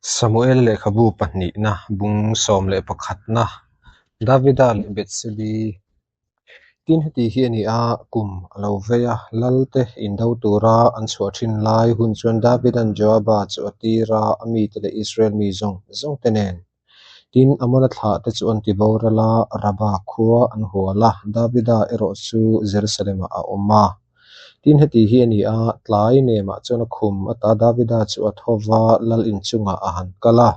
Samuel lehkhabu pahnihna bung sawm leh pakhatna Davida leh Bethsebi Tin heti hi a ni a, kum a lo vei a, Lalte indo tura an chhuah thin lai hun chuan Davida'n Joaba chu a tir a, a mite leh Israel mi zawng zawngte nen. Tin, Amona thlahte chu an ti boral a, Raba khua an hual a, Davida erawh chu Jerusalem-ah a awm a. Tin, heti hi a ni a, tlai nemah chuan a khum ata Davida chu a tho va, lal inchungah a han kal a.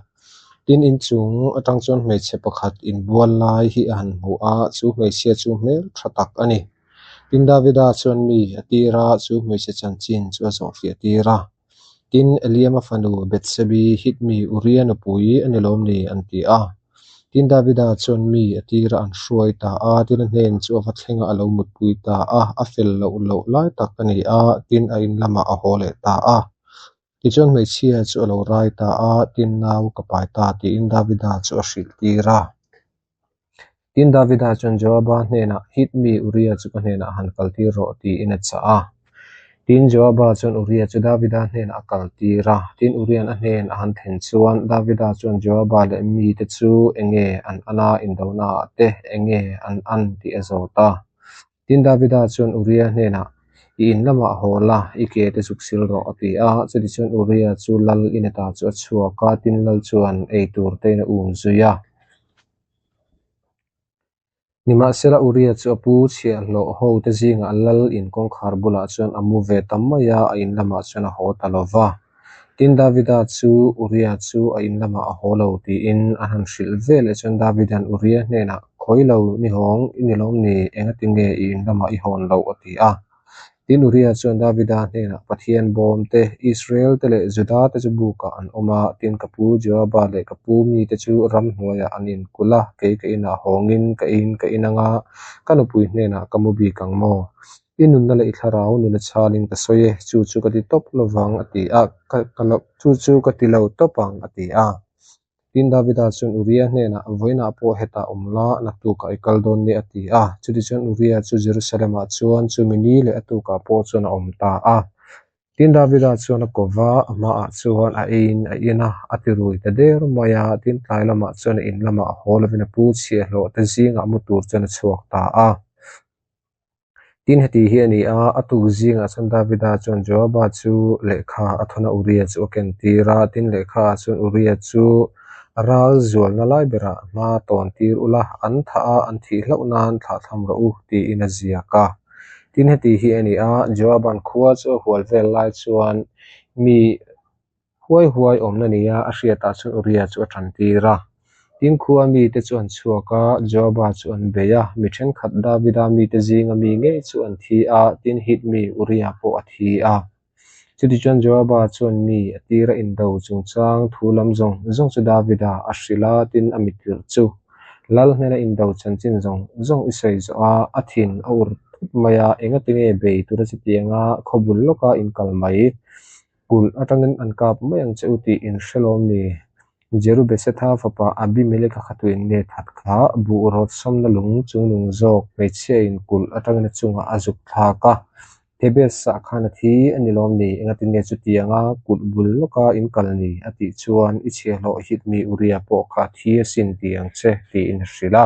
Tin, inchung atang chuan hmeichhe pakhat inbual lai hi a han hmu a, chu hmeichhia chu hmel tha tak a ni. Tin, Davida chuan mi a tir a, chu hmeichhe chanchin chu a zawhfiah tir a. Tin, Eliama fanu Bethsebi Hitmi Uria nupui a ni lawm ni? an ti a. Tin, Davida chuan mi a tira an hruai ta a, tin a hnen chu a va thleng a, a lo mutpui ta a, a fel loh loh lai tak a ni a, tin a in lamah a haw leh ta a. Tichuan hmeichhia chu a lo rai ta a, tin nau ka pai ta tiin Davida chu a hrilh tir a. Tin, Davida chuan Joaba hnenah, Hit mi Uria chu ka hnenah han kaltir rawh, tiin a chah a. Tin, Joaba chuan Uria chu Davida hnenah a kaltir a. Tin, Uria'n a hnen a han thlen chuan, Davida chuan Joaba leh mite chu eng nge an an a, indonaah te eng nge an an tih a zawt a. Tin, Davida chuan Uria hnenah, I in lamah haw la, i ke te zuk sil rawh, a ti a. Chutichuan Uria chu lal in ata chu a chhuak a, tin lal chuan ei tur tein a um zui a. Nimahsela Uria chu a pu chhiahhlawh ho te zingah lal in kawngkhar bulah chuan a mu ve ta mai a, a in lamah chuan a haw ta lo va. Tin, Davida chu Uria chu a in lamah a haw lo tiin a han hrilh ve leh chuan Davida'n Uria hnenah, Khawi lo ni hawng i ni lawm ni? Engati nge i in lamah i hawn loh? a ti a. Tin, Uria chuan Davida hnenah, Pathian bawm te, Israel te leh Juda te chu bukah an awm a, tin ka pu Joaba leh ka pu mite chu ramhnuaiah an inkulh a, kei ka inah hawngin ka in ka in anga ka nupui hnenah ka mu bik ang maw? I nunna leh i thlarau nuna chhalin ka sawi e, chu chu ka ti tawp lovang a ti a, chu chu ka ti lo tawp ang a ti a. Tin, Davida chuan Uria hnenah, Vawiinah pawh hetah awm la, naktukah i kal dawn nia a ti a. Chutichuan Uria chu Jerusalem-ah chuan chumi ni leh a tukah pawh chuan a awm ta a. Tin, Davida chuan a ko va, a hmaah chuan a eiin a in a, a ti rui ta der mai a. Tin, tlai lamah chuan a in lamah a haw lovin a pu chhiahhlawh te zingah mu tur chuan a chhuak ta a. Tin, heti hi a ni a, a tuk zingah chuan Davida chuan Joaba chu lehkha a thawn a, Uria chu a ken tir a. Tin, lehkhaah chuan Uria chu ral zualna lai berah hma tawn tir ula, an thah a, an thih hlauh nan thlahthlam rawh u, tiin a ziak a. Tin, heti hi a ni a, Joaba'n khua chu a hual vel lai chuan mi Huai huai awmna nia a hriatah chuan Uria chu a tan tir a. Tin khua mite chu an chhuak a, Joaba chu an bei a, mi thenkhat Davida mite zinga mi ngei chu an thi a, tin Hit mi Uria pawh a thi a. Chutichuan Joaba chuan mi a tira indo chungchang thu lam zawng zawng chu Davida a hrilh a, tin a mitirh chu Lal hnena indo chanchin zawng zawng i sawi zawh a, a thin a ur thut mai a, engatinge bei tura chutianga khawbul lawka inkal mai? Kulh atangin an kap mai ang che u tih in hre lawm ni? Jerubesetha fapa Abimeleka kha tuin nge that kha? Buh rawt sawmna lung chungnung zawk hmeichhia in kulh atangin a chungah a zuk thlak a. Thebes-ah khan a thi a ni lawm ni? Engati nge chutianga kulh bul lawka in kal ni? A tih chuan i chhiahhlawh hit mi Uria pawh kha a thi asin ti ang che tiin a hrilh a.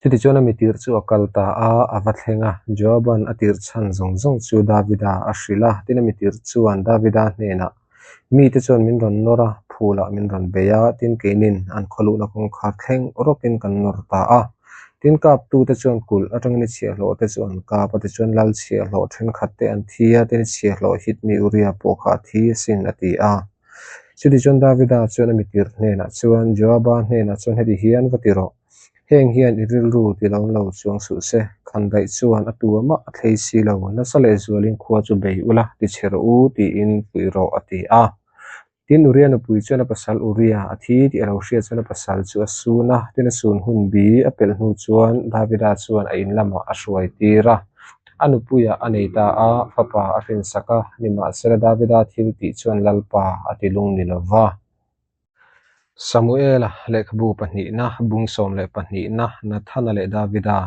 Chutichuan a mitir chu a kal ta a, a va thleng a. Joaban a tirh chhan zawng zawng chu Davida a hrilh a. Tin a mitir chuan Davida hnenah, Mite chuan min rawn nawr a, phulah min rawn bei a, tin keinin an khawluhna kawngkhar thleng rawkin kan nawr ta a. Tin kaptute chuan kulh atangin i chhiahhlawh te chu an kap a, tichuan lal chhiahhlawh thenkhat te an thi a, tin i chhiahhlawh hit mi Uria pawh kha a thi asin, a ti a. Chutichuan Davida chuan a mitir hnenah chuan, Joaba hnenah chuan heti hian va ti rawh, Heng hian i rilru ti lo lo chuang suh se, khandaih chuan a tu amah a thlei si lo, nasa leh zualin khua chu bei ula, ti chhe rawh u, tiin puih rawh, a ti a. Tin, Uria nupui chuan a pasal Uria a thi tih a lo hriat chuan a pasal chu a sun a, tin a sun hun bi a pelh hnu chuan Davida chuan a in lamah a hruai tir a. A nupuiah a nei ta a, fapa a hrinsak a, nimahsela Davida thil tih chuan Lalpa a ti lung ni lo va. Samuela lehkhabu pahnihna, bung sawm leh pahnihna, Nathana leh Davida.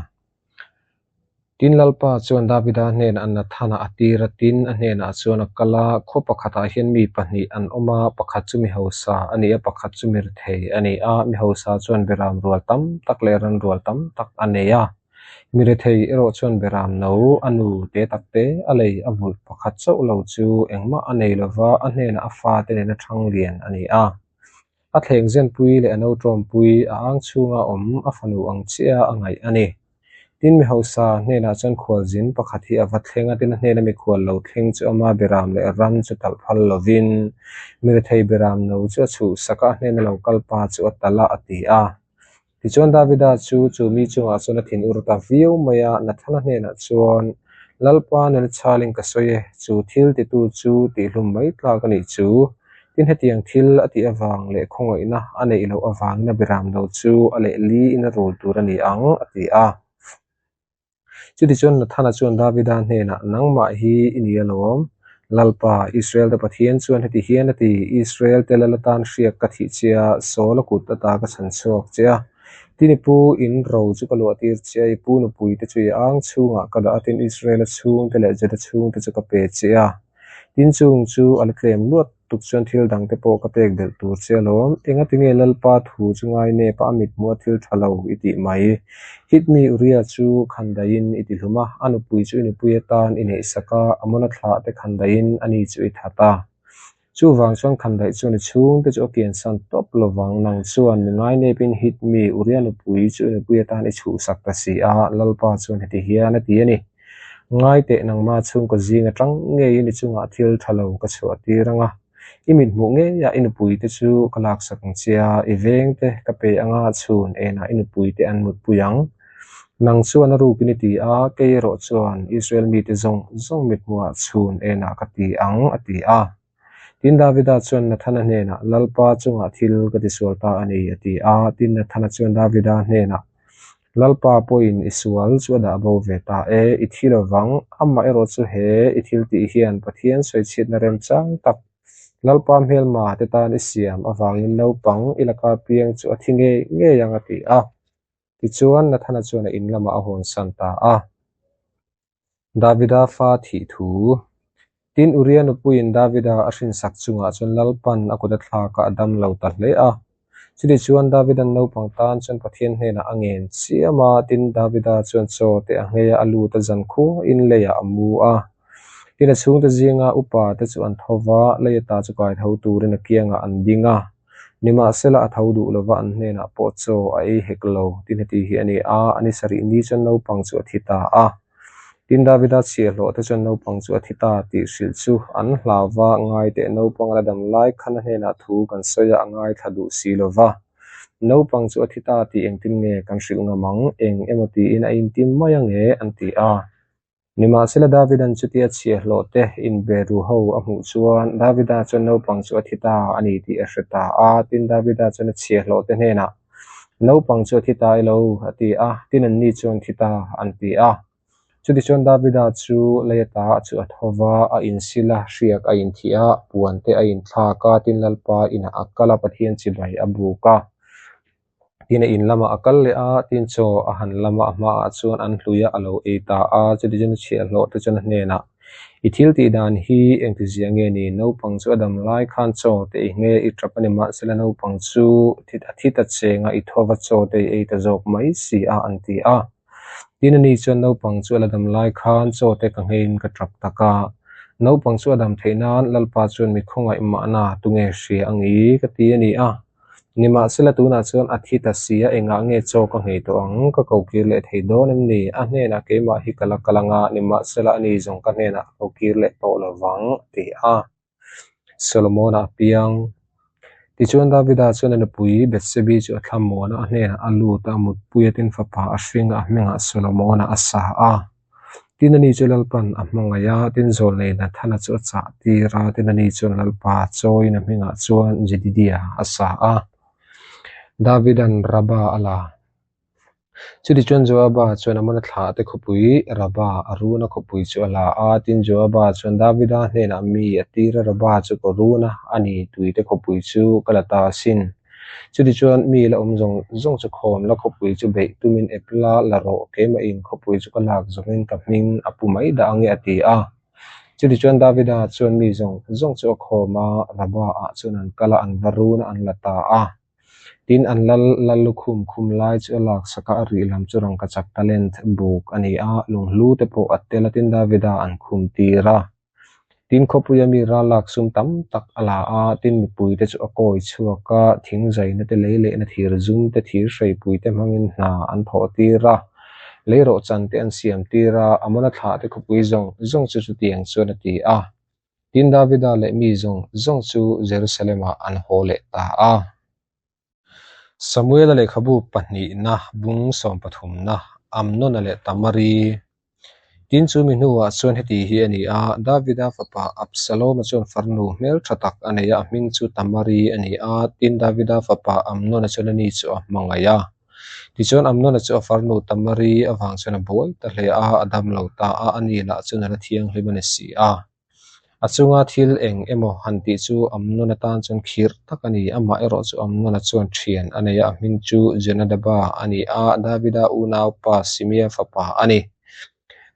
Tin, Lalpa chuan Davida hnenah Nathana a tir a, tin, a hnenah chuan a kal a, Khaw pakhatah hian mi pahnih an awm a, pakhat chu mi hausa a ni a, pakhat chu mi rethei a ni a. Mi hausa chuan beram rual tam tak leh ran rual tam tak a nei a. Mi rethei erawh chuan beram no, a nu te tak te, a lei a vulh pakhat chauh lo chu engmah a nei lova, a hnenah a fate nena thang lian a ni a. A thleng zenpui leh a no tawmpui, a ang chhunga awm a fanu ang chiah a ngaih a ni. Tin, mi hausa hnenah chuan khualzin pakhat hi a va thleng a, tin a hnena mikhual lo thleng chu ama beram leh ram chu talh phal lovin mi rethei beram no chu a chhuhsak a, a hnena lo kal pa chu a talh a, a ti a. Tichuan Davida chu chu mi chungah chuan a thinur ta viau mai a, Nathana hnenah chuan, Lalpa Nelchalin ka sawi e, chu thil titu chu tihhlum mai tlak a nih chu. Tin hetiang thil a tih avang leh khawngaihna a neih loh avangin a biram lo chu a leh liin a rul tur a ni ang, a ti a. Chutichuan Nathana chuan Davida hnenah, Nangmah hi i ni alawm. Lalpa, Israel-te Pathian chuan heti hian a ti, Israel-te lal atan hriak ka thih che a, Saul-a kut ata ka chhan chhuak che a. Tin i pu in ro chu ka luah tir che a, i pu nupuite chu i ang chhungah ka dah a, tin Israel-a chhungte leh Juda chhungte chu ka pe che a. Tin chung chu a la tlem luat tuk chuan thil dang te pawh ka pek belh tur che alawm. Engati nge Lalpa thu chu ngai nep a, a mithmuh a thil tha lo i tih mai? Hit mi Uria chu khandaiin i ti hlum a, a nupui chu i nupui atan i neihsak a, Amona thlah te khandaiin ani chu i that a. Chuvang chuan khandaih chuan i chhungte chu a kiansan tawp lovang, nang chuan mi ngai nepin hit mi Uria nupui chu i nupui atan i chhuhsak ta si a, Lalpa chuan heti hian a ti a ni. Ngai teh nangma chhungkaw zing atang ngeiin i chungah thil tha lo ka chhuah tir ang a, i mithmuh ngeiah i nupuite chu ka laksak ang che a, i vengte ka pe anga chhun enah i nupuite an mutpui ang. Nang chuan a rukin i ti a, kei erawh chuan Israel mite zawng zawng mithmuhah chhun enah ka ti ang, a ti a. Tin Davida chuan Nathana hnenah, Lalpa chungah thil ka tisual ta a ni, a ti a. Tin Nathana chuan Davida hnenah, Lalpa pawhin i sual chu a dah bo ve ta e, i thi lovang, amah erawh chu he i thil tih hian Pathian sawichhiatna remchang tak Lalpa hmelma te tan i siam avangin naupang i laka piang chu a thi ngei ngei ang, a ti a. Tichuan Nathana chuan a in lamah a hawnsan ta a. Davida fa thih thu. Tin, Uria nupuiin Davida a hrinsak chungah chuan Lalpan a kut a thlak a, a dam lo ta hle a. Chutichuan Davida'n naupang tan chuan Pathian hnenah a ngen chiam a, tin, Davida chuan chaw te a nghei a, a lut a zan khuain leiah a mu a. Tin, a chhungte zinga upa te chu an tho va, lei ata chu kai tho turin a kiangah an ding a. Nimahsela a tho duh lova an hnenah pawh chaw a ei hek lo, tin heti hi a ni a, a ni sarih ni chuan naupang chu a thi ta a. Tin Davida chhiahhlawh te chuan naupang chu a thi ta tih hrilh chu an hlau va, ngai teh naupang a la dam lai khan a hnenah thu kan sawi a, a ngaithla duh si lo va. Naupang chu a thi ta tih engtin nge kan hrilh ngam ang, eng emaw tiin a intim mai ange an ti a. Nimahsela Davida'n chutia chhiahhlawh te inbe ru ho a hmuh chuan Davida chuan naupang chu a thi ta a ni tih a hre ta a. Tin, Davida chuan a chhiahhlawh te hnenah, Naupang chu a thi ta ilo, a ti a. Tin, anni chuan thi ta an ti a. Chutichuan Davida chu lei ata chu a tho va, a insil a, hriak a inthih a, puan te a inthlak a, tin Lalpa inah a kal a, Pathian chibai a buk a. Tin a in lamah a kal leh a, tin chaw a han lam a, a hmaah chuan an hlui a, a lo ei ta a. Chutichuan a chhiahhlawh te chuan a hnenah, I thil tih dan hi engtizia nge ni? Naupang chu a dam lai khan chaw te i nge i tap a ni, mahsela naupang chu a thi ta cheng a, i thova chaw te i ei ta zawk mai si a, an ti a. Tin ani chuan naupang chu a la dam lai khan chaw te ka ngheiin ka tap tak a. Naupang chu a dam theih nan Lalpa chuan mi khawngaih mahna tunge hria ang i? ka ti a ni a. Nimahsela tunah chuan a thi ta si a, engah nge chaw ka nghei tawh ang? Ka kokir leh thei dawn em ni? A hnenah keimah hi ka la kal anga, nimahsela ani zawng ka hnenah a kokir leh tawh lo vang, a ti a. Solomon-a a piang. Tichuan Davida chuan a nupui Bethsebi chu a thlamuan a, a hnenah a lut a, a mutpui a tin fapa a hring a, a hmingah Solomon-a a sa a. Tin ani chu Lalpan a hmangaih a, tin zawlnei Nathana chu a chah tir a, tin ani chuan Lalpa chawiin a hmingah chuan Jedidia a sa a. Davida'n Raba a la. Chutichuan Joaba chuan Amona thlah te khawpui Raba a runa khawpui chu a la a, tin Joaba chuan Davida hnenah mi a tir a, Raba chu ka run a, ani tuite khawpui chu ka la ta asin. Chutichuan, mi la awm zawng zawng chu khawm la khawpui chu beih tumin ep la la rawh, keimahin khawpui chu ka lak zawngin ka hming a pu mai dah ange a ti a. Chutichuan Davida chuan mi zawng zawng chu a khawm a, Rabah-ah chuan an kal a, an va run a, an la ta a. Tin, an lal lal lukhum khum lai chu a laksak a, a rih lam chu rangkachak talent buk a ni a, lunghlu te pawh a tel a, tin Davida an khum tir a. Tin, khawpuia mi ral lak sum tam tak a la a, tin mipuite chu a kawi chhuak a, thing zaina te, lei lehna thir zum te, thir hreipui te hmangin hna an thawh tir a, lei rawhchan te an siam tir a, Amona thlah te khawpui zawng zawng chu chutiang chuan a ti a. Tin, Davida leh mi zawng zawng chu Jerusalem-ah an haw leh ta a. Samuela lehkhabu pahnihna bung sawmpathumna, Amnona leh Tamari. Tin chu mi hnuah chuan heti hi a ni a, Davida fapa Absaloma chuan farnu hmeltha tak a nei a, a hming chu Tamari a ni a, tin Davida fapa Amnona chuan ani chu a hmangaih a. Tichuan Amnona chu a farnu Tamari avang chuan a buai ta hle a, a dam lo ta a, ani lah chu nula thianghlim a ni si a. A chunga thil eng emaw han tih chu Amnona tan chuan khirh tak a ni. Amah erawh chu Amnona chuan thian a nei a, a hming chu Jonadaba a ni a, Davida unaupa Simea fapa a ni.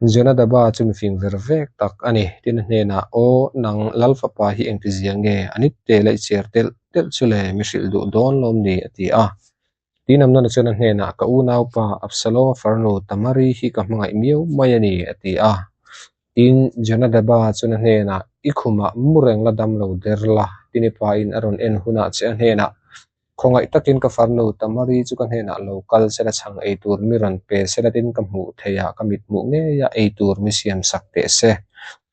Jonadaba chu mifing ver vek tak a ni. Tin a hnenah, Aw, nang lal fapa hi engtizia nge? A ni tela i cher telh telh chu le, mi hrilh duh dawn lawm ni? a ti a. Tin Amnona chuan a hnenah, Ka unaupa Absaloma farnu Tamari hi ka hmangaih miau mai a ni, a ti a. Tin, Jonadaba chuan a hnenah, I khumah mu reng la dam lo der la, tin i pain a rawn en hunah che a hnenah, Khawngaih takin ka farnu Tamari chu ka hnenah lo kal sela chhang ei tur mi rawn pe sela tin ka hmuh theihah ka mithmuh ngeia ei tur mi siam sak teh se.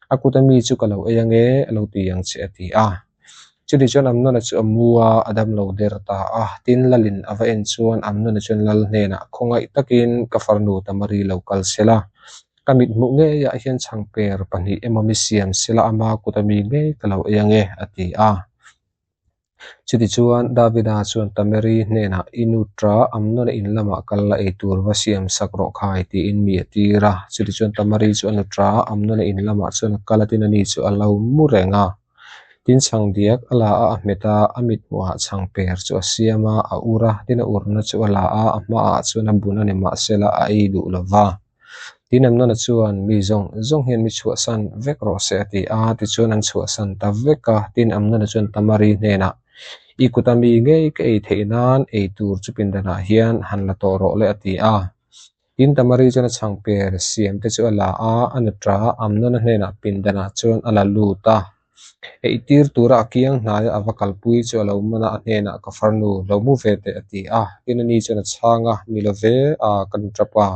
A kuta mi chu ka lo ei ange, a lo ti ang che, a ti a. Chutih chuan Amnona chu a mu a, a dam lo der ta a. Tin, Lalin a va en chuan Amnona chuan Lal hnenah, Khawngaih takin ka farnu Tamari lo kal sela. Ka mit hmuh ngeiah hian chhangper pahnih emaw mi siam sela ama kuta mi ngei ka lo ei ange, a ti a. Chutichuan Davida chuan Tamari hnenah, I nu ta, Amnona in lamah kal la ei tur va siam sak rawh khai, tiin mi a tir a. Chutichuan Tamari chu a nu ta, Amnona in lamah chuan a kal a, tin ani chu a lo mu reng a. Tin chhang diak a la a, a hmet a, a mit hmuhah chhang per chu a siam a, a ur a, tin a urna chu a la a, a hmaah chuan a bun a ni mahsela a ei duh lo va. Tin Amnona chuan, Mi zawng zawng hian mi chhuahsan vek rawh se a ti a, tichuan an chhuahsan ta vek a. Tin Amnona chuan Tamari hnenah, I kuta mi ngei ka ei theih nan ei tur chu pindanah hian han la tawh rawh le a ti a. Tin Tamari chuan a chhangper siam te chu a la a, a nuṭa Amnona hnenah pindanah chuan a la lut a. Eitir tura a kiang hnaia a va kalpui chu a lo man a, a hnenah ka farnu lo mu ve teh a ti a. Tin ani chuan a chhang a, Ni lo ve a, ka nuṭap a.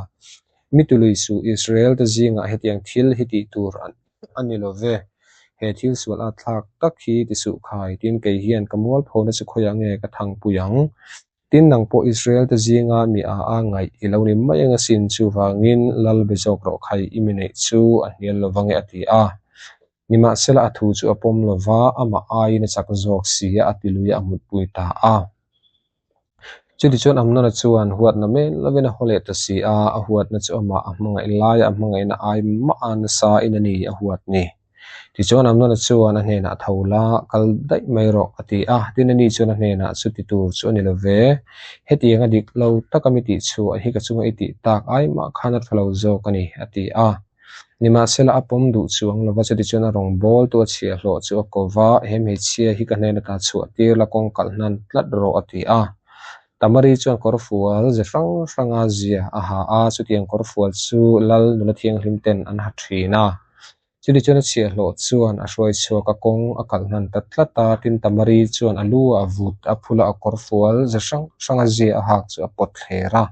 Mi tului suh Israel te zingah hetiang thil hi tih tur a ni lo ve. He thil sual at thlak tak hi ti suh khai, tin kei hian ka mualphona chu khawiah nge ka thangpui ang? Tin nang pawh Israel te zinga mi a a ngaih i lo ni mai eng asin, chuvangin lal be zawk rawh khai i mi neih chu a hnial lo vang e a ti a. Nimahsela a thu chu a pawm lo va, amah aiin a chak zawk si a, a ti lui a, a mutpui ta a. Chutichuan Amnona chuan huatna men lovin a haw leh ta si a, a huatna chu amah a hmangaih laia a hmangaihna ai mah a nasa in a ni a huat ni. Tichuan Amnona chuan a hnenah a tho la, kal daih mai rawh a ti a. Tin ani chuan a hnenah chu ti tur chu a ni lo ve. Hetiang a dik lo taka mi tih chhuah hi ka chunga i tih tak ai mah khan a tha lo zawk a ni a ti a. Nimahsela a pawm duh chuang lova chutichuan a rawn bawl tu a chhiahhlawh chu a ko va, he hmeichhia hi ka hnen ata chhuah tir la kawng kalh hnan tlat rawh a ti a. Tamari chuan kawrfual ze hrang hranga zia a ha a, chutiang kawrfual chu lal nula thianghlim ten an ha thin a. Chutichuan a chhiahhlawh chuan a hruai chhuak a kawng a kalh hnan ta tlat a, tin Tamari chuan a lu ah vut a phul a, a kawrfual ze hrang hranga zia a hak chu a pawt thler a.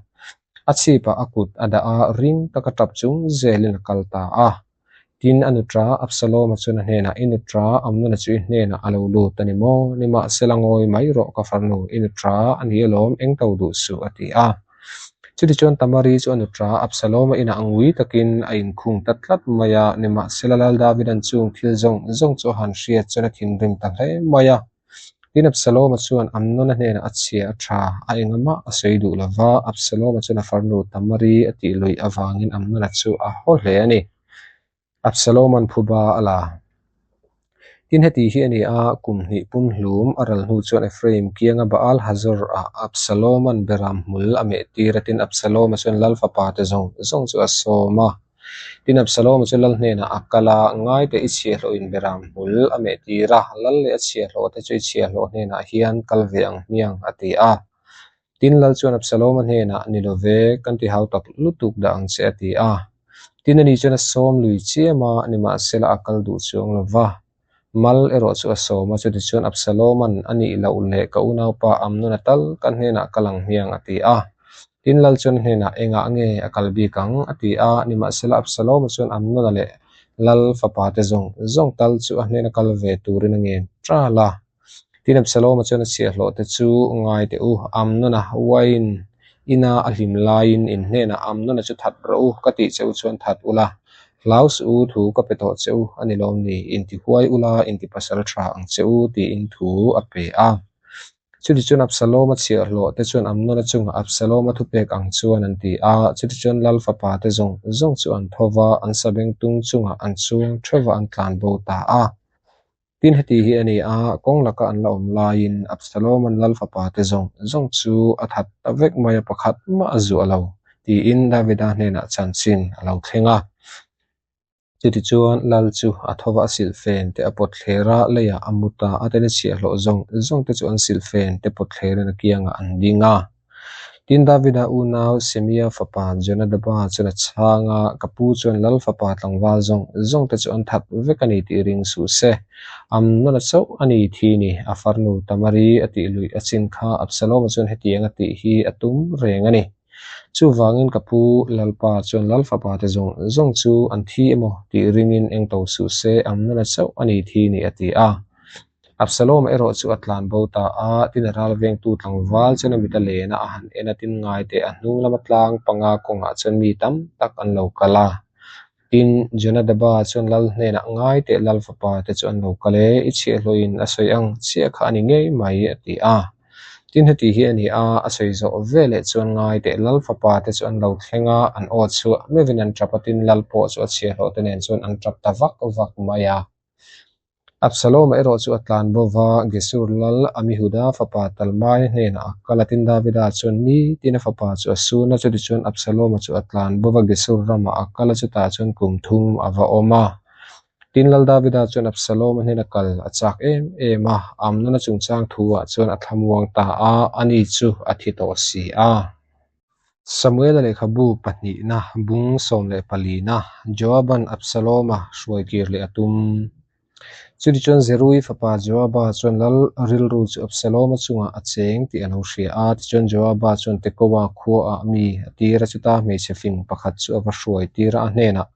A chhipah a kut a dah a, ring taka tap chung zelin a kal ta a. Tin, a nuṭa Absaloma chuan a hnenah, I nuṭa Amnona chu i hnenah a lo lut a ni maw? Nimahsela ngawi mai rawh ka farnu, i nuṭa a ni alawm, eng to duh suh, a ti a. Chutichuan Tamari chu a nuṭa Absaloma inah ngui takin a inkhung ta tlat mai a, nimahsela Lal Davida'n chung thil zawng zawng chu a han hriat chuan a thinrim ta hle mai a. Tin, Absaloma chuan Amnona hnenah a chhia a tha, a engah a sawi duh lo va, Absaloma chuan a farnu Tamari a tih luih avangin Amnona chu a haw hle a ni. Absaloma'n phuba a la. Tin, heti hi a ni a, kum hnih pumhlum a ral hnu chuan Ephraim kianga Baal-Hazor-ah Absaloma'n beram hmul a meh tir a, tin, Absaloma chuan lal fapate zawng zawng chu a sawm a. Tin, Absaloma chu lal hnenah a kal a, Ngaite i chhiahhlawhin beram hmul a meh tir a, lal leh a chhiahhlawhte chu i chhiahhlawh hnenah hian kal ve ang hmiang, a ti a. Tin, lal chuan Absaloma hnenah, Ni lo ve, kan ti hau tak lutuk dah ang che, a ti a. Tin, ani chuan a sawm lui chiam a, nimahsela a kal duh chuang lo va. Mal erawh chu a sawm a, chutichuan Absaloma'n a nih loh leh ka unaupa Amnona tal ka hnenah kal ang hmiang, a ti a. Tin, lal chuan a hnenah, Engah nge a kal bik ang? a ti a. Nimahsela Absaloma chuan Amnona leh lal fapate zawng zawng tal chu a hnena kal ve turin a ngen ṭal a. Tin, Absaloma chuan a chhiahhlawhte chu ngai teh u, Amnona uain ina a hlim laiin in hnenah Amnona chu that rawh u, ka tih che u chuan that ula, hlau suh u, thu ka pe tawh che u a ni lawm ni, inti huai ula, inti pasal tha ang che u, tiin thu a pe a. Chutichuan Absaloma chhiahhlawhte chuan Amnona chungah Absaloma thupek ang chuan an ti a, chutichuan lal fapate zawng zawng chu an tho va, an sabengtung chungah an chuang theuh va an tlanbo ta a. Tin, heti hi a ni a, kawng laka an la awm laiin Absaloma'n lal fapate zawng zawng chu a that ta vek mai a, pakhat mah a zuah lo, tiin Davida hnenah chanchin a lo thleng a. Chutichuan, lal chu a tho va, a silhfen te a pawt thler a, leiah a mu ta a, tin a chhiahhlawh zawng zawng te chu an silhfen te pawt thlerin a kiangah an ding a. Tin, Davida unau Semia fapa Jonadaba chuan a chhang a, Ka pu chuan lal fapa tlangval zawng zawng te chu an that vek a ni tih ring suh se. Amnona chauh a ni thi ni, a farnu Tamari a tih luih a chin kha Absaloma chuan hetiang a tih hi a tum reng a ni. Chuvangin ka pu Lalpa chuan lal fapa te zawng zawng chu an thi emaw tih ringin eng to suh se, Amnona chauh a ni thi ni a ti a. Absalom erawh chu a tlan bo ta a, tin a ral vengtu tlangval chuan a mit a len a, a han en a, tin ngai teh a hnung lama tlang panga kawngah chuan mi tam tak an lo kal a. Tin, Jonadaba chuan lal hnenah ngai teh lal fapa te chu an lo kal e, i chhiahhlawhin a sawi ang chiah kha a ni ngei mai a ti a. Tin, heti hi a ni a, a sawi zawh veleh chuan ngai teh lal fapa te chu an lo thleng a, an aw chhuah meuhin an tap a, tin lal pawh chu a chhiahhlawh te nen chuan an tap ta vak vak mai a. Absaloma erawh chu a tlan bo va, Gesur lal Amihuda fapa Talmaia hnenah a kal a, tin Davida chuan nitin a fapa chu a sun a, chutichuan Absaloma chu a tlan bo va, Gesur ramah a kal a, chutah chuan kum thum a va awm a. Tin lal Davida chuan Absaloma hnena kal a chak em em a, Amnona chungchang thuah chuan a thlamuang ta a, ani chu a thi tawh si a. Samuela lehkhabu pahnihna bung 14na Joaban Absaloma hruai kir leh a tum. Chutichuan Zerui fapa Joaba chuan lal rilru chu Absaloma chungah a cheng tih a lo hria a. Tichuan Joaba chuan Tekoa khuaah mi a tir a, chuta hmeichhe fing pakhat chu a va hruai tir a, a hnenah,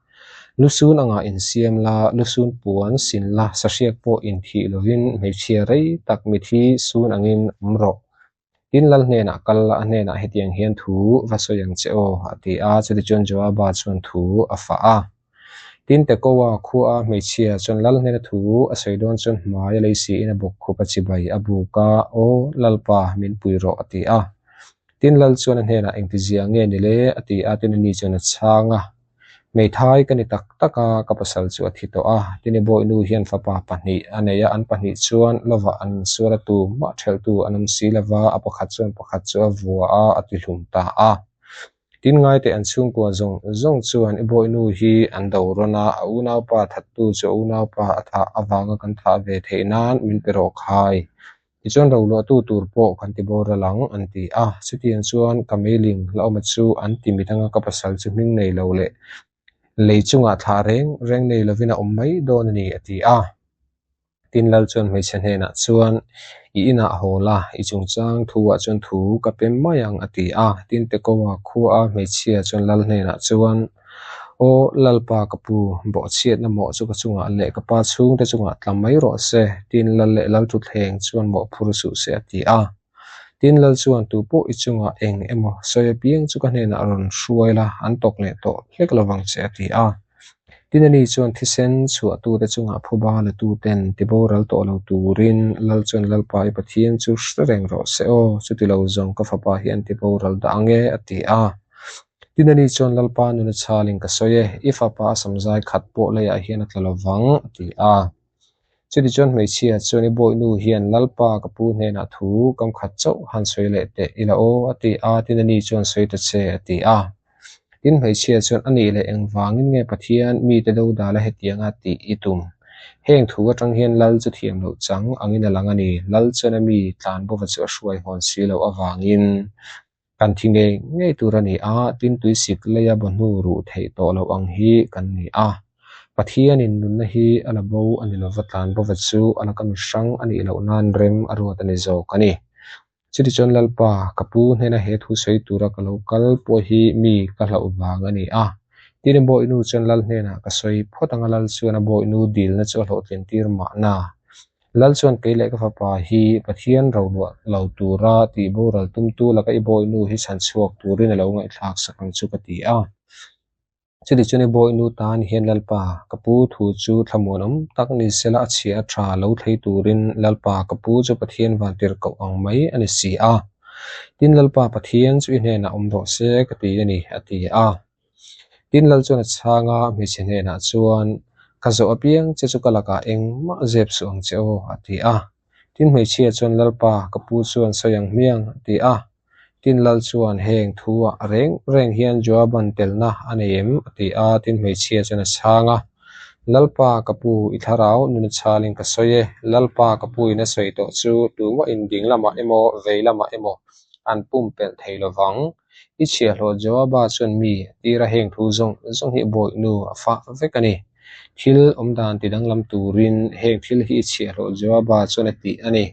Lusun angah insiam la, lusun puan sin la, sahriak pawh inthih lovin hmeichhia rei tak mithi sun angin awm rawh. Tin, lal hnenah kal la, a hnenah hetiang hian thu va sawi ang che aw, a ti a. Chutichuan Joaba chuan thu a fah a. Tin, Tekoa khua hmeichhia chuan lal hnena thu a sawi dawn chuan hmai a lei siin a bawk khup a chibai a buk a, Aw, Lalpa, min pui rawh, a ti a. Tin, lal chuan a hnenah engtizia nge ni le? a ti a. Tin, ani chuan a chhang a. Hmeithai ka ni tak tak a, ka pasal chu a thi tawh a. Tini bawihnu hian fapa pahnih a nei a, an pahnih chuan lovah an insual a tu mah ṭhelhtu an awm si lova, a pakhat chuan pakhat chu a vua a, a ti hlum ta a. Tin ngaite an chhungkua zawng zawng chuan i bawihnu hi an do rawn a, a unaupa thattu chu a unaupa a thah avanga kan thah ve theih nan min pe rawh khai. Tichuan roluahtu tur pawh kan ti boral ang, an ti a. Chutiang chuan ka meiling hlauhawma chu an ti mi danga ka pasal chu hming nei lo leh lei chungah thlah reng reng nei lovin a awm mai dawn a ni, a ti a. Tin Lal chuan hmeichhe hnenah chuan, I inah haw la, i chungchang thuah chuan thu ka pe mai ang, a ti a. Tin Tekoa khua hmeichhia chuan Lal hnenah chuan, Aw Lalpa ka pu, bawhchhiatna mawh chu ka chungah leh ka pa chhungte chungah tla mai rawh se, tin Lal leh Lalthutthleng chuan mawh phur suh se a ti a. Tin Lal chuan tu pawh i chungah eng emaw sawi apiang chu ka hnenah rawn hruai la, an tawk leh tawh hlek lovang che a ti a. Tin ani chuan thisen chhuahtute chungah phuba latuten tiboral tawh lo turin Lal chuan Lalpa i Pathian chu hre reng rawh se aw, chuti lo zawng ka fapa hi an tiboral dah ang e a ti a. Tin ani chuan Lalpa nuna chhalin ka sawi e, i fapa a samzai khat pawh leiah hian a tla lo vang, a ti a. Chutichuan hmeichhia chuan i bawihnu hian Lalpa ka pu hnenah thu kam khat chauh han sawi leh teh ila aw a ti a, tin ani chuan sawi ta che a ti a. Tin hmeichhia chuan a nih leh engvangin nge Pathian mite dodala hetianga tih i tum? Heng thu atang hian Lal chu thiam loh chang angin a lang a ni. Lal chuan a mi tlanbova chu a hruai hawn si loh avangin kan thi ngei ngei tur a ni a, tin tuisik leia bawhnu ruh theih tawh loh ang hi kan ni a. Pathianin nunna hi a la bo a ni lova tlanbova chu a laka mi hrang a nih loh nan rem a ruat a ni zawk a ni. Chutichuan Lalpa, ka pu hnena he thu sawi tura ka lo kal pawh hi mi ka hlauh vang a ni a. Tin a bawihnu chuan Lal hnenah ka sawi phawt anga Lal chuan a bawihnu dilna chu a hlawhtlin tir mahna. Lal chuan kei leh ka fapa hi Pathian roluah lo tura tih boral tumtu laka i bawihnu hi chhan chhuak turin a lo ngaihthlak sak ang chu ka ti a. Chutichuan i bawihnu tan hian Lalpa, ka pu thu chu thlamuanawm tak ni sela a chhia a tha lo thlei turin Lalpa, ka pu chu Pathian vantir koh ang mai a ni si a. Tin Lalpa Pathian chu i hnenah awm rawh se ka ti a ni, a ti a. Tin Lal chuan a chhang a, hmeichhe hnenah chuan, Ka zawh apiang che chu ka lakah engmah zep suh ang che aw, a ti a. Tin hmeichhia chuan Lalpa, ka pu chuan sawi ang hmiang, a ti a. Tin Lal chuan heng thu ah reng reng hian Joaban telna a nei em? a ti a, tin hmeichhia chuan a chhang a, Lalpa ka pu i thlarau nuna chhalin ka sawi e, Lalpa ka pu in a sawi tawh chu tumah in ding lamah emaw vei lamah emaw an pumpelh thei lovang. I chhiahhlawh Joaba chuan mi a tir a heng thu zawng zawng hi bawihnu a fah vek a ni. Thil awmdan tidanglam turin heng thil hi i chhiahhlawh Joaba chuan a tih a ni.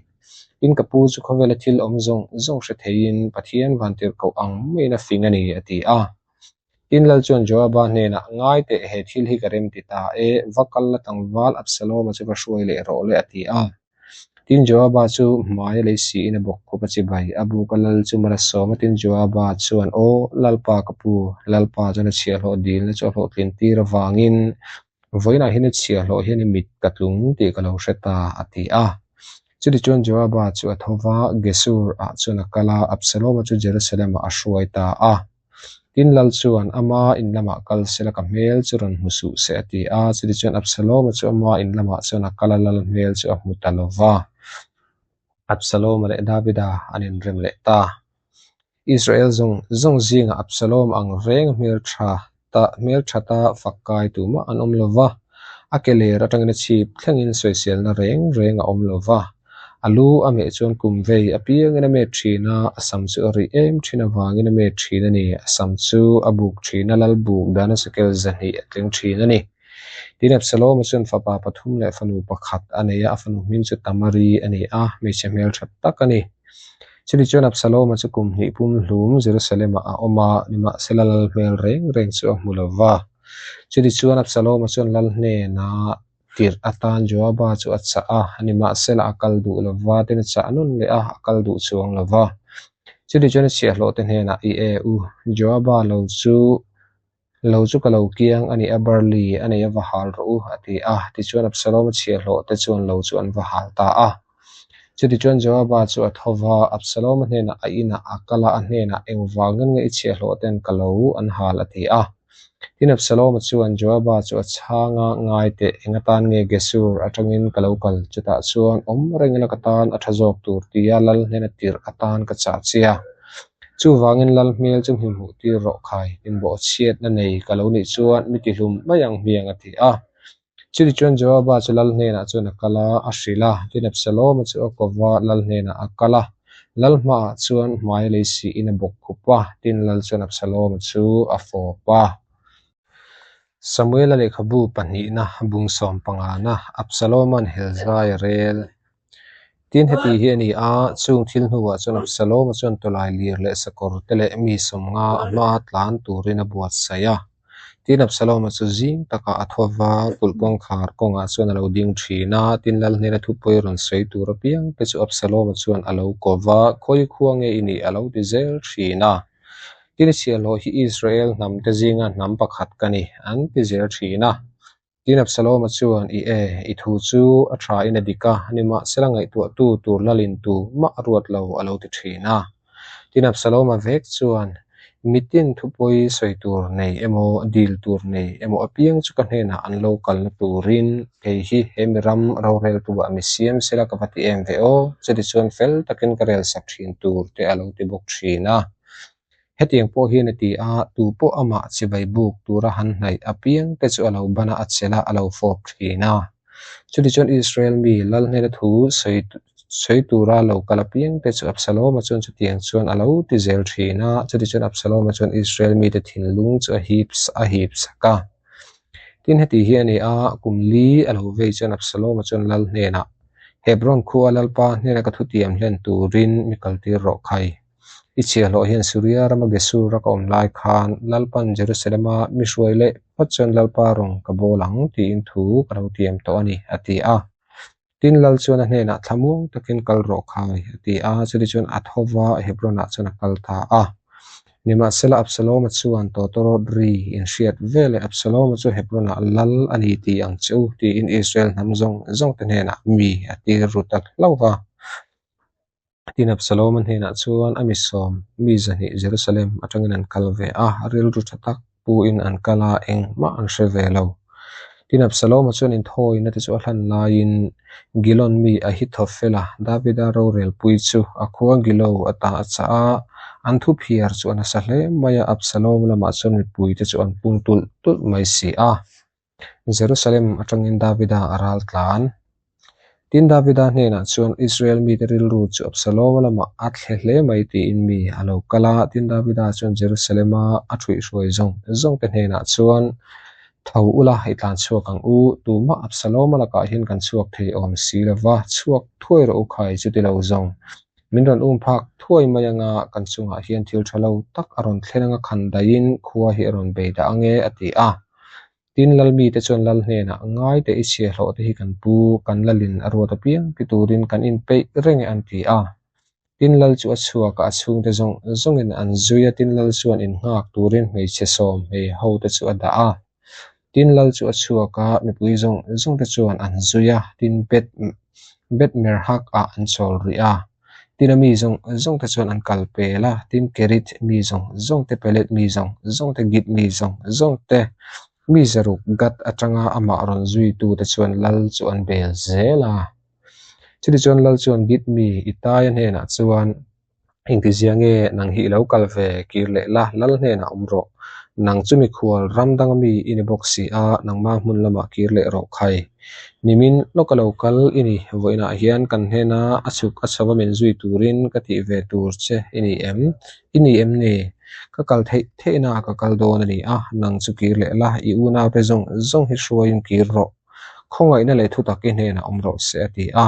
Tin ka pu chu khawvela thil awm zawng zawng hre theiin Pathian vantirhkoh ang maiin a fing a ni, a ti a. Tin Lal chuan Joaba hnenah, Ngai teh, he thil hi ka rem ti ta e, va kal la tlangval Absaloma chu va hruai leh rawh le, a ti a. Tin Joaba chu hmai a lei siin a bawk khup a chibai. A buka Lal chu mal a sawm a, tin Joaba chuan, Aw, Lalpa ka pu, Lalpa chuan a chhiahhlawh dilna chu a hlawhtlin tir avangin Vawiinah hian i chhiahhlawh hian i mit ka tlung tih ka lo hre ta, a ti a. Chutichuan Joaba chu a tho va, Gesur-ah chuan a kal a, Absaloma chu Jerusalem-ah a hruai ta a. Tin Lal chuan, Ama in lamah kal sela ka hmel chu rawn hmu suh se, a ti a. Chutichuan Absaloma chu ama in lamah chuan a kal a, Lal hmel chu a hmu ta lo va. Absaloma leh Davida an inrem leh ta. Israel zawng zawng zingah Absalom ang reng hmeltha ta hmeltha ta fak kai tumah an awm lo va, a ke ler atangin a chhip thlengin sawiselna reng reng a awm lo va. A lu a meh chuan kum vei apiangin a met thin a, a sam chu a rih em thin avangin a met thin a ni. A sam chu a buk thin a, lal buk dana sakel zahnih a tling thin a ni. Tin Absalom-a chuan fapa pathum leh fanu pakhat a nei a, a fanu hming chu Tamari a ni a, hmeichhe hmeltha tak a ni. Chumi chuan Absalom-a chu kum hnih pum hlum Jerusalem-ah a awm a, nimahsela lal hmel reng reng chu a hmu lo va. Chumi chuan Absalom-a chuan lal hnenah tirh atan Joaba chu a chah a, nimahsela a kal duh lo va, tin a chah nun leh a, a kal duh chuang lo va. Chumi chuan a chhiahhlawhte hnenah, I e u, Joaba lo chu Lo chu ka lo kiang a ni a, barley a nei a va hal rawh u, a ti a. Tichuan Absalom-a chhiahhlawh te chuan lo chu an va hal ta a. Chutichuan Joaba chu a tho va, Absalom-a hnenah a inah a kal a, a hnenah, Engvangin nge i chhiahhlawh ten ka lo an hal? a ti a. Tin Absalom-a chuan Joaba chu a chhang a, Ngai teh, eng atan nge Gesur atangin ka lo kal? Chutah chuan awm reng ila ka tan a tha zawk tur tia lal hnena tirh atan ka chah che a. Chuvangin lal hmel chu hmihmuh tir rawh khai, inbawh chhiatna nei ka lo nih chuan mi tihlum mai ang hmiang a ti a. Chutichuan Joaba chu lal hnenah chuan a kal a, a hrilh a, tin Absalom-a chu a ko va, lal hnenah a kal a. Lal hmaah chuan hmai lei siin a bawk khup a, tin lal chuan Absalom-a chu a fawp a. Samuela lehkhabu pahnihna bung sawm pangana Absalom-a'n Helzai a rel. Tin, heti hi a ni a, chung thil hnuah chuan Absalom-a chuan tawlai lir leh sakawr te leh mi sawmnga a hma tlan turin a buatsaih a. Tin, Absalom-a chu zing takah a tho va, kulh kawngkhar kawngah chuan a lo ding thin a. Tin, lal hnena thupawi rawn sawi tur apiang te chu Absalom-a chuan a lo ko va, Khawi khua nge i nih? a lo ti zel thin a. Tin, i chhiahhlawh hi Israel hnam te zinga hnam pakhat ka ni, an ti zel thin a. Tin Absalom-a chuan, I e, i thu chu a tha in a dik a, nimahsela ngaihtuahtu tur lalin tu mah a ruat lo, a lo ti thin a. Tin Absalom-a vek chuan, Mitin thupawi sawi tur nei emaw, dil tur nei emaw apiang chu ka hnenah an lo kalna turin kei hi he mi ram roreltuah mi siam sela ka va ti em ve aw, chutichuan fel takin ka relsak thin tur te a lo ti bawk thin a. Hetiang pawh hian a ti a, tu pawh amah chibai buk tura han hnaih apiang te chu a lo ban a, a chelh a, a lo fawp thin a. Chutichuan Israel mi lal hnena thu sawi sawi tura lo kal apiang te chu Absaloma chuan chutiang chuan a lo ti zel thin a, chutichuan Absaloma chuan Israel mite thinlung chu a hip a hip sak a. Tin, heti hi a ni a, kum li a lo vei chuan Absaloma chuan lal hnenah, Hebron khua Lalpa hnena ka thutiam hlen turin mi kaltir rawh khai. I chhiahhlawh hian Suria rama Gesur a ka awm lai khan Lalpan Jerusalema mi hruai leh phawt chuan Lalpa rawn ka bawl ang tiin thu ka lo tiam tawh a ni, a ti a. Tin, Lal chuan a hnenah thlamuang takin kal rawh khai, a ti a, chutichuan a tho va, Hebron-ah chuan a kal ta a. Nimahsela, Absalom-a chuan tawtawrawt ri inhriat veleh Absalom-a chu Hebron-ah lal a ni ti ang che u, tiin Israel hnam zawng zawngte hnenah mi a tir ru ta hlauh va. Tin, Absalom-a hnenah chuan a mi sawm mi zahnih Jerusalem atangin an kal ve a, rilru tha tak puin an kal a, engmah an hre ve lo. Tin, Absalom-a chuan inthawina te chu a hlan laiin Gilon mi Ahithophela, Davida rorelpui chu a khua Gilo ata a chah a, an thu phiar chu a nasa hle mai a, Absalom lamah chuan mipuite chu an pung tulh tulh mai si a. Jerusalem atangin Davida a ral tlan. Tin, Davida hnenah chuan Israel mite rilru chu Absalom-a lamah a thle hle mai tiin mi a lo kal a. Tin, Davida chuan Jerusalem-a a thuihhruai zawng zawngte hnenah chuan, Tho ula, i tlan chhuak ang u, tumah Absalom-a lakah hian kan chhuak thei awm si lo va, chhuak thuai rawh u khai, chuti lo zawng. Min rawn um phak thuai mai anga kan chungah hian thil tha lo tak a rawn thlen anga khan daihin khua hi a rawn bei dah ange, a ti a. Tin, Lalmite chuan Lal hnenah, Ngai teh i chhiahhlawh te hi kan pu, kan lalin a ruat apiang ti turin kan inpeih reng e an ti a. Tin, Lal chu a chhuak a, a chhungte zawng zawngin an zui a, tin Lal chuan innghak turin hmeichhe sawm hmei ho te chu a dah a. Tin, Lal chu a chhuak a, mipui zawng zawng te chuan an zui a, tin Beth Beth Merhak ah an chawl rih a. Tin a mi zawng zawng te chuan an kal pel a, tin Kerith mi zawng zawng te, Peleth mi zawng zawng te, Git mi zawng zawng te, mi zaruk Gath atanga amah rawn zuitu te chuan Lal chu an bel zel a. Chutichuan Lal chuan Git mi Itaia hnenah chuan, Engtizia nge nang hi i lo kal ve kir leh la, lal hnenah awm rawh. Nang chu mikhual ram danga mi i ni bawk si a, nangma hmun lamah kir leh rawh khai. Nimin lawka lo kal i ni, vawiinah hian kan hnena a chhuk a chho a min zui turin ka tih ve tur che i ni em? I ni em ni? Ka kal theih theihna ka kal dawn a ni a, nang chu kir leh la, i unaute zawng zawng hi hruaiin kir rawh. Khawngaihna leh thutak i hnenah awm rawh se a ti a.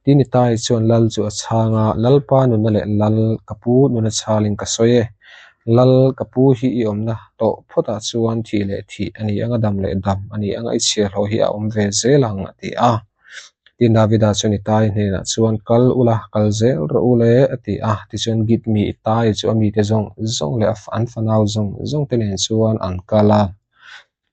Tinitai chuan Lal chu a chhang a, Lalpa nuna leh Lal ka pu nuna chhalin ka sawi e. Lal ka pu hi i awmna tawh phawtah chuan thih leh thih a ni ang a, dam leh dam a ni ang a, i chhiahhlawh hi a awm ve zel ang a ti a. Tin Davida chuan Itai hnenah chuan kal ula, kal zel rawh u le a ti a. Tichuan Git mi Itai chu a mite zawng zawng leh an fanau zawng zawng te nen chuan an kal a.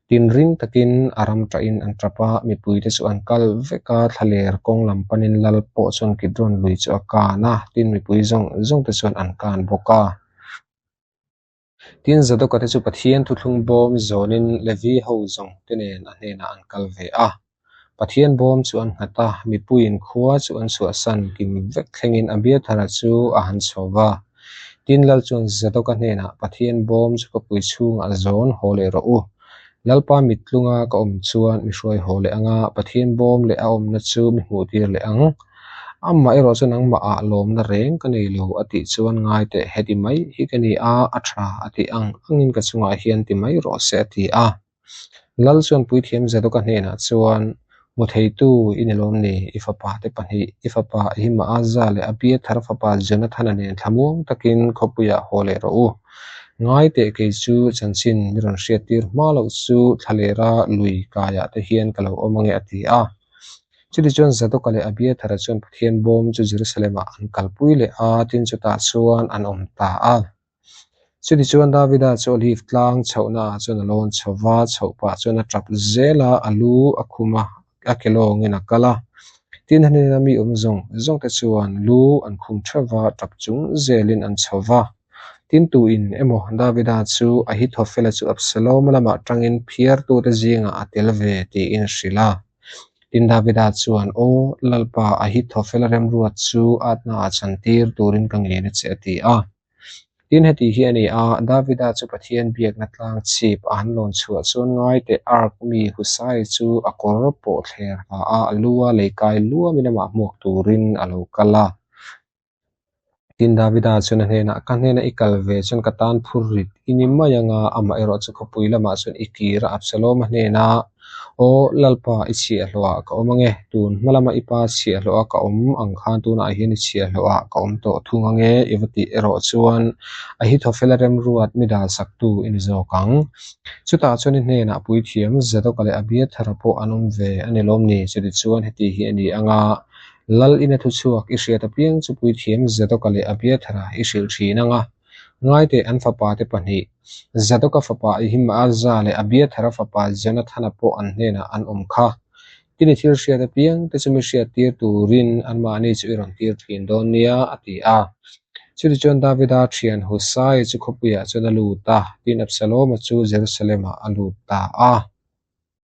Tinring takin a ram ṭahin an ṭap a, mipuite chu an kal vek a, thlaler kawng lam panin lal pawh chuan Kidron lui chu a kan a, tin mipui zawng zawng te chuan an kan bawk a. Tin Zadoka te chu Pathian thuthlung bawm zawnin Levi ho zawng te nen a hnenah an kal ve a. Pathian bawm chu an nghat a, mipuiin khua chu an chhuahsan kim vek thlengin Abiathara chu a han chho va. Tin Lal chuan Zadoka hnenah, Pathian bawm chu ka pui chhungah zawn haw leh rawh u. Lalpa mittlunga ka awm chuan mi hruai haw leh ang a, Pathian bawm leh a awmna chu mi hmuhtir leh ang. Amah erawh chu nangmahah lawmna reng ka nei lo a tih chuan ngai teh heti mai hi ka ni a, a tha a tih ang angin ka chungah hian ti mai rawh se a ti a. Lal chuan puithiam Zadoka hnenah chuan, Hmu theitu i ni lawm ni? I fapa te pahnih, i fapa Ahimaaza leh Abiathar fapa Jonathana nen thlamuang takin khawpuiah haw leh rawh u. Ngai teh kei chu chanchin mi rawn hriattir hma loh chu thlalera lui kaiah te hian ka lo awm ange a ti a. Chutichuan Zadoka leh Abiathara chuan Pathian bawm chu Jerusalem-ah an kalpui leh a, tin chutah chuan an awm ta a. Chutichuan Davida chu Olive tlang chhohnaah chuan a lawn chho va, chhoh pah chuan a tap zel a, a lu a khum a, a ke lawngin a kal a. Tin a hnena mi awm zawng zawng te chuan lu an khum theuh va, tap chung zelin an chho va. Tin, tuin emaw Davida chu Ahithophela chu Absaloma lamah tangin phiartute zingah a tel ve tiin a hrilh a. Tin, Davida chuan, Aw, Lalpa, Ahithophela remruat chu atnaah chantir turin ka ngen a che, a ti a. Tin, heti hi a ni a, Davida chu Pathian biakna tlang chhip a han lawn chhuah chuan ngai teh Ark mi Husai chu a kawr pawh thler ha a, a lu a leikai luamin amah hmuak turin a lo kal a. Tin, Davida chuan a hnenah, Ka hnena i kal ve chuan ka tan phur rit i ni mai ang a, amaherawh chu khawpui lamah chuan i kir a, Absalom-a hnenah, Aw Lalpa, i chhiahhlawhah ka awm ang e, tun hma lama i pa chhiahhlawha ka awm ang khan tunah hian i chhiahhlawhah ka awm tawh thung ang e, i va tih erawh chuan Ahithophela remruat mi dalsaktu i ni zawk ang. Chutah chuan i hnenah puithiam Zadoka leh Abiathara pawh an awm ve a ni lawm ni? Chutichuan heti hi a ni ang a, Lal ina thuchhuak i hriat apiang chu puithiam Zadoka leh Abiathara i hrilh thin ang a. Ngaiteh an fapate pahnih, Zadoka fapa Ahimaaza leh Abiathara fapa Jonathana pawh an hnenah an awm kha. Tin i thil hriat apiang te chu mi hriattir turin anmahni chu i rawn tir thin dawn nia, a ti a. Chutichuan Davida thian Husai chu khawpuiah chuan a lut a, tin Absaloma chu Jerusalem-ah a lut ta a.